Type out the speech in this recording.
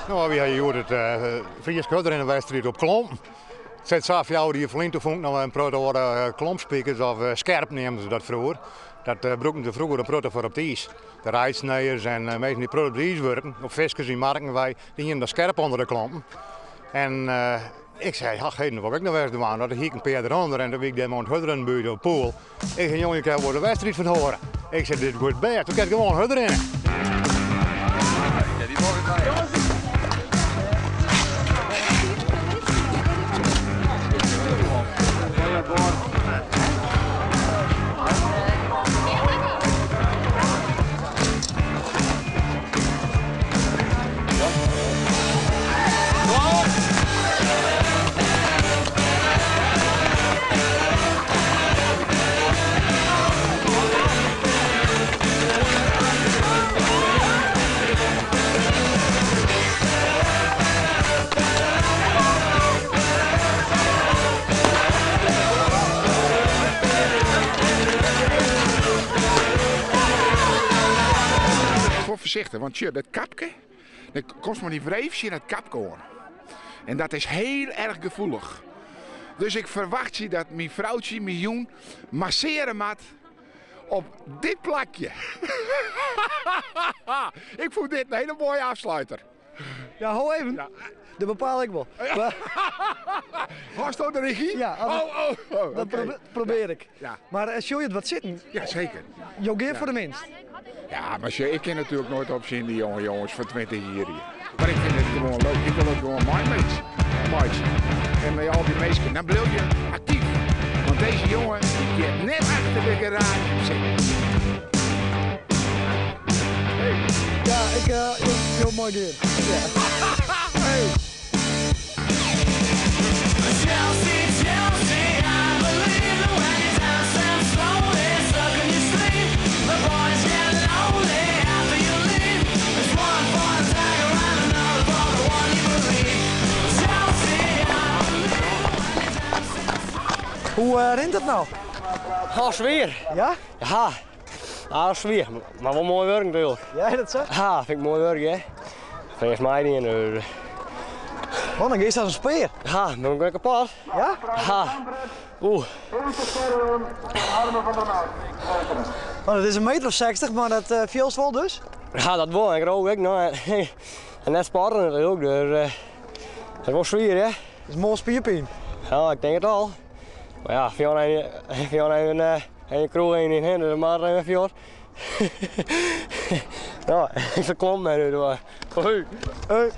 No, wy hawwe hjoed it Frysk hurdrinwedstriid op klompen. It sit sa 4 jier ferlyn, toen fûn ik noch in protte âlde klompspikers of skerp neamden se dat froeger. Dat brûkten se froeger in protte foar op it iis. De reidsnijers en minsken dy't protte op it iis wurken, of fiskers yn Marken wei, dy hienen dan skerp ûnder de klompen. En ik sei, ach heden, dat wol ik ek noch ris dwaan. Dat hie ik in pear derûnder en toen wie ik dêr mei oan it hurdrinnen by de poel. Ik sei, jonge, je kinne wol de wedstriid fan hâlde. Ik sei, dit giet bêst, do kinst gewoan hurdrinne. Wol foarsichtich, want sjoch, dat kapke, dan komst mei dy wreef tsjin dat kapke oan. En dat is hiel erch gefoelich. Dus ik ferwachtsje dat myn froutsje my jûn masseare moat op dit plakje. Ik fûn dit in hiele moaie afsluiter. Ja, ho even. Ja. Dat bepaal ik wol. Hâldsto de regy? Ja, oh, oh, oh, dat oké. probear ik. Ja. Mar sjogge je it wat sitten? Ja, seker. Jo gean foar de winst. Ja, mar sjoch, ik kin natuerlik noait op tsjin dy jonge jonges fan 20 jier hier. Mar ik fyn it gewoan leuk. Ik wol it gewoan meimeitsje. En mei al dy minsken, dan bliuw je aktyf. Want dizze jonge dy giet net achter de garaazje sitten. Ja, ik jo mei gean. Ja. Hey. Chelsea, Chelsea, I believe the way you dancing slowly, stuck in your sleep. The boys get lonely after you leave. It's one for the tiger and another for the one you believe. Chelsea, I believe the way you dancing slowly. Hoe rint it no? Oh, swier. Ja? Ja. Ah, swier. Mar wol moai wurk natuerlik. Ja, dat sa? Ja, fyn ik moai wurk, hè. Fêst meidien. Dus. Oh, dan giest as in spear. Ja, dan bin ik kapot. Ja? Ja. Oeh. Want it is in meter of 60, mar dat uh, fielst wol dus? Ja, dat wol. Ik rook ek noch. En net sporten natuerlik, dus uh, dat is wol swier, hè. Dat is moai spierpyn. Ja, ik tink it al. Mar ja, Fiona even en je kroeg een in hin, maar even fjord. Nou, ik verklom mij nu. Hoi. Hoi.